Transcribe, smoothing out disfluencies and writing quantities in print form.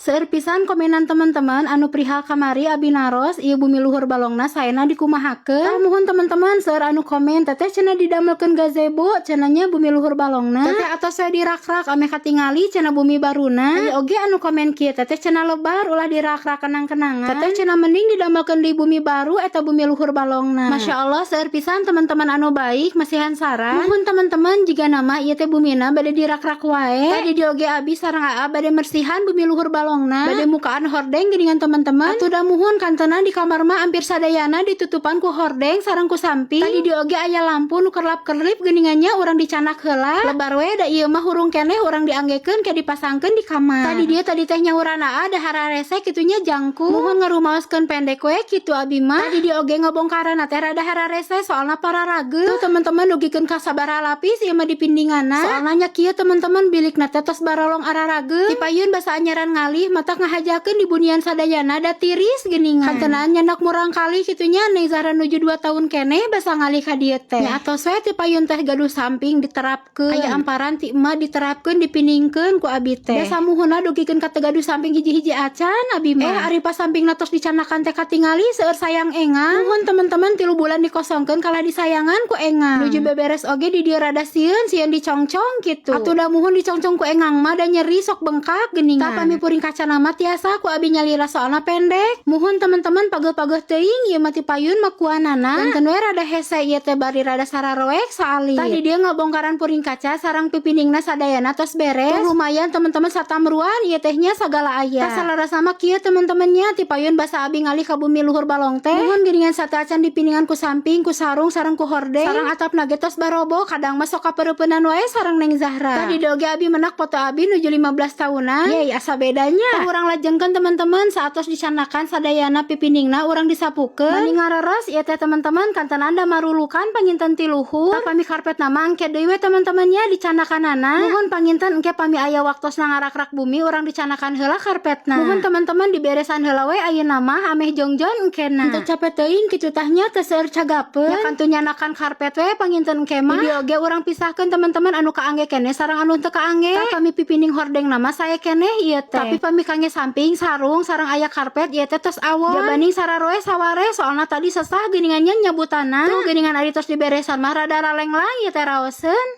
Seueur pisan komenan teman-teman anu perihal kamari abi naros ieu bumi luhur balongna saena dikumahakeun. Tah, muhun teman-teman, seueur anu komen, "Teteh, cenah didamelkeun gazebo cenah nya bumi luhur balongna. Teteh, atos we dirakrak ameh katingali cenah bumi baruna." Aya oge anu komen kieu, "Teteh, cenah lebar, ulah dirakrak kenang-kenangan. Teteh cenah mending didamelkeun di bumi baru eta bumi luhur balongna." Masya Allah, seueur pisan teman-teman anu baik masihan saran. Muhun teman-teman, jigana mah ieu teh bumina bade dirakrak wae. Tadi di oge abi sareng Aa bade mersihan bumi luhur balongna, bade mukaan hordeng geuningan, teman-teman. Atuh da muhun, kantenan di kamar mah hampir sadayana ditutupan ku hordeng sareng ku samping. Tadi di oge aya lampu nu kerlap-kerlip geuningannya, urang dicanak heula. Lebar we da ieu mah, hurung keneh urang dianggekeun ke dipasangkeun di kamar. Tadi dia tadi teh nyauran Aa da hararese kitu nya, jangkung. Muhun, ngarumaoskeun pendek we kitu abi mah. Tadi di oge ngabongkaran teh rada hararese, soalna pararage tuh, teman-teman, dugikeun ka sabaraha lapis ieu mah dipindinganna. Soalna nya kieu, teman-teman, bilikna teh tos barolong ararage. Tipayun basa anyaran ngalih, matak ngahajakeun di bunian sadayana da tiris geuningan. Kantenan nyandak murang kali kitu nya Neng Zahra nuju 2 tahun keneh basa ngalih ka dieu teh. Nya atos we tipayun teh gaduh samping diterapkeun. Aya amparan ti emak diterapkeun, dipiningkeun ku abi teh. Da samuhunna dugikeun ka teu gaduh samping hiji-hiji acan abi mah. Eh, ari pas sampingna tos dicanakan teh katingali seueur sayang engang. Muhun teman-teman, 3 bulan dikosongkeun kalah disayangan ku engang. Nuju beberes oge di dieu rada sieun sieun dicongcong kitu. Atuh da muhun, dicongcong ku engang mah da nyeri, sok bengkak geuningan. Tah, pami puring kaca mah tiasa ku abi nyalira, soalna pendek. Muhun teman-teman, pageuh-pageuh teuing ieu mah tipayun makuanana. Janten we rada hese ieu teh, bari rada sararoek saalit. Tadi dia ngabongkaran puring kaca sarang pipiningna sadayana tos beres. Tuh, lumayan teman-teman, satamruan ieu teh nya, sagala aya. Tah, salaras sama kieu teman-temannya, tipayun basa abi ngalih ka bumi luhur balong teh. Muhun geuningan, sateuacan dipiningan ku samping, ku sarung, sareng ku hordeng. Sareng atapna ge tos barobo, kadang mah sok kapeureupeunnan wae sareng Neng Zahra. Tadi oge abi menak foto abi nuju 15 tahunan. Yeay, asa bedanya. Tah, urang lajengkeun teman-teman, saatos dicanakan sadayana pipiningna, urang disapukeun. Mani ngareres ieu teh, teman-teman, kantenan da marulukan panginten ti luhur. Tah, pami karpetna mah engke deui we, teman-temannya, dicanakanana. Muhun, panginten engke pami aya waktosna ngarakrak bumi, urang dicanakan heula karpetna. Muhun teman-teman, diberesan heula we ayeuna mah ameh jongjon engkena. Henteu capek teuing kitu tah nya, teu seueur cagapeun. Ya kantu nyanakan karpet we panginten engke mah. Di oge urang pisahkeun teman-teman, anu kaangge keneh sareng anu teu kaangge. Tah, pami pipining hordeng mah sae keneh ieu teh. Tapi pami kangge samping sarung sareng aya karpet ieu teh tos awon. Jabaning sararoe saware, soalna tadi sesah geuningan nya nyabutana. Tuh geuningan, ari tos diberesan mah rada ralenglang ieu teh, raoseun.